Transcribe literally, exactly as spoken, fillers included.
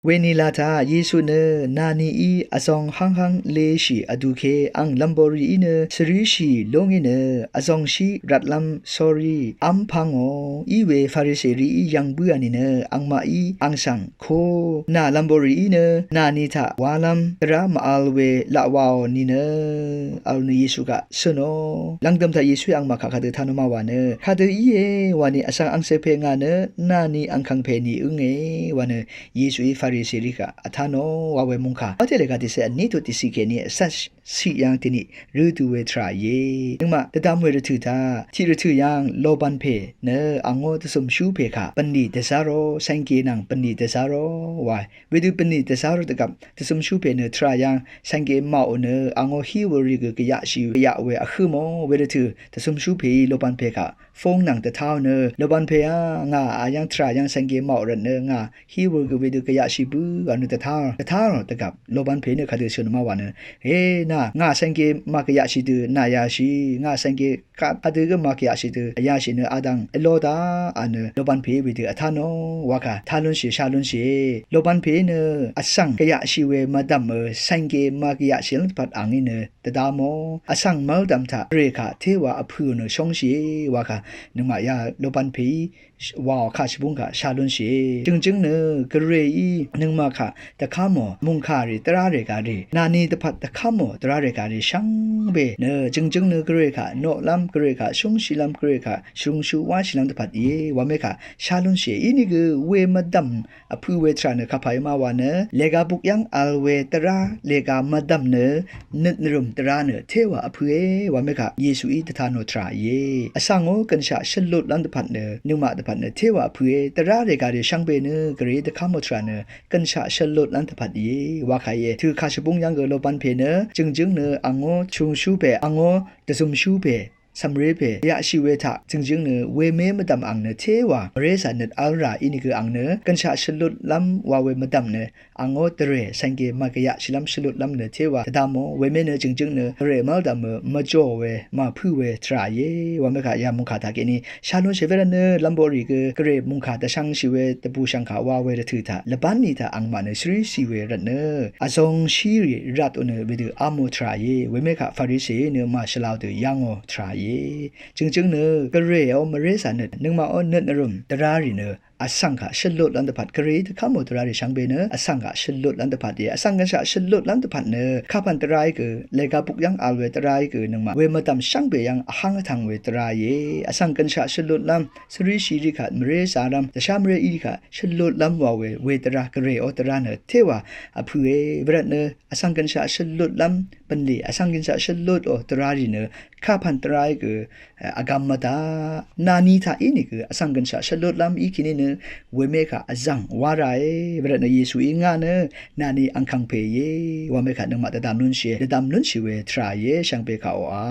Wēnìlā taq Yesu nø nànií vzong hángháng leshì vdùke ang lv̀mborìí nø svríshì lúngí nø vzongshí rvtlv́m sórí v́mpv́ngò. Íwe Fariserií yv̀ng bǿà nìnø angmaqí ang svng ko nà lv̀mborìí nø nàni taq walv́m dvrá mv-vl we laq waò nìnø vl nø Yesu kaq sønò. Lv̀ngdø̀m taq Yesuí angmaq kaq kadø tánò ma wà nø kadø íe wani vsvng angcè pè ngà nø nàni angkv̀ng pè nì ǿnge wa nø Yesuí Fariseri kaq vtánò wa we mungkà. Vtele kaq tiqsè vní tuq tiqsiq kèní vsvt siq yv́ng tìní rø du we tvrà íe. Nøngmaq dvdvm we rvtø̀ taq tiq rvtø̀ yv́ng loban pè nø angó dvzømshú pè kaq bvnlì dvzárò, sàngke nvng bvnlì dvzárò wa. Wedø bvnlì dvzárò dvgvp dvzømshú pè nø tvrà yv́ng sàngke màò nø angó hí wurì gø gvyaqshì yaq we vhǿ mò. We rvtø̀ dvzømshú pèí loban pè kaq fúng nvng dvtáò nø loban pèá ngà ayv́ng tvrà yv́ng sàngke màò rvt nø ngà hí wur gø wedø gvyaqshì bǿà nø dvtáò. Dvtáò dvgvp loban pè nø kadø sønò ma wà nø, e nà ngà sàngke màgvyaqshì dø nàyashì, ngà sàngke kaq adø gø màgvyaqshì dø vyashì nø advng vló daqà nø loban pèí wedø vtánò wakà tá lúnshì shá lúnshì. Loban pèí nø vsvng gvyaqshì we mvdv̀mø sàngke màgvyaqshì lv́m dvpvt angí nø dvdvmò. Vsvng mvldv̀m taq gvray kaq téwa vpø̀ò nø shóngshìe wakà nøngmaq ya loban pèí waò kaq shvbúng kaq shá lúnshìe. Jø̀ngjǿng nø gvrayí nøngmaq kaq dvkámò mùngkàrì dvrá règàrì nàni dvpvt dvkámò dvrá règàrì shvngbe nø jø̀ngjǿng nø gvray kaq noqlv́m, gvray kaq shúngshìlv́m, gvray kaq shvrūngshú wáshìlv́m dvpvt íe wamé kaq shá lúnshìe. Inìgø we mvdv̀m vpø̄ we tvrà nø kapà í ma wa nø lèga buk yv́ng vl we dvrá lèga mvdv̀m nø nøt nvrø̀m dvrá nø téwa vpø̄e wamé kaq Yesuí dvtánò tvrà íe. Vsvngó gønshaq shvlutlv́m dvpvt nø nøngmaq dvpvt nø téwa vpø̄e. Dvrá règàrì shvngbe nø gvrayí dvkámò tvrà nø gønshaq shvlutlv́m dvpvt íe wakà íe. Tø̄ kaq shvbúng yv́ng gø loban pè nø jø̀ngjǿng nø angó shvrūngshú pè, angó dvzømshú pè, cv̀mré pè yaqshì we taq jø̀ngjǿng nø wemé mvdv̀m ang nø téwa mvré zà nøt v́l rà. Inìgø ang nø gønshaq shvlutlv́m wa we mvdv̀m nø angó dvrè sàngke màgvyaqshìlv́m shvlutlv́m nø téwa dvdvmò. Wemé nø jø̀ngjǿng nø gvray mv́ldv̀mø mvjò we màpǿ we tvrà íe wamé kaq ya mùngkà taq kèní shá lúnshìe. Wervt nø lv̀mborì gø gvray mùngkà dvshvngshì we dvbùshv̀ngkà wa we rvtø̀ taq lvbán ni taq angmaq nø shvríshì we rvt nø vzongshírì rvt ò nø wedø v́mò tvrà íe. Wemé kaq Fariseri nø màshvlá dø yv́ngò tvrà íe. Jø̀ngjǿng nø gvrayó mvré zà nøt nøngmaqó nøt nvrø̀m dvrá rì nø vsvng kaq shvlutlv́m dvpvt gvrayí dvkámò dvrá rì shvngbe nø vsvng kaq shvlutlv́m dvpvt íe. Vsvng gønshaq shvlutlv́m dvpvt nø kapv̀n dvrá í gø lèga buk yv́ng vl we dvrá í gø nøngmaq we mvdv̀m shvngbe yv́ng vháng vtv̀ng we dvrá íe. Vsvng gønshaq shvlutlv́m svríshì rì kaq mvré zàlv́m dvshá mvré í rì kaq shvlutlv́m wa we we dvrá gvrayó dvrá nø téwa vpø̄e. Wervt nø vsvng gønshaq shvlutlv́m bv̀nlì vsvng gønshaq shvlutò dvrá rì nø kapv̀n dvrá í gø vgvm mvdaq nàni taq inìgø vsvng gønshaq shvlutlv́m í kèní nø wemé kaq vzv̀ng wá ràe. Wervt nø Yesuí ngà nø nàni angkv̀ng pè íe wamé kaq nøngmaq dvdvm lúnshìe. Dvdvm lúnshì we tvrà íe shvngbe kaq oqà.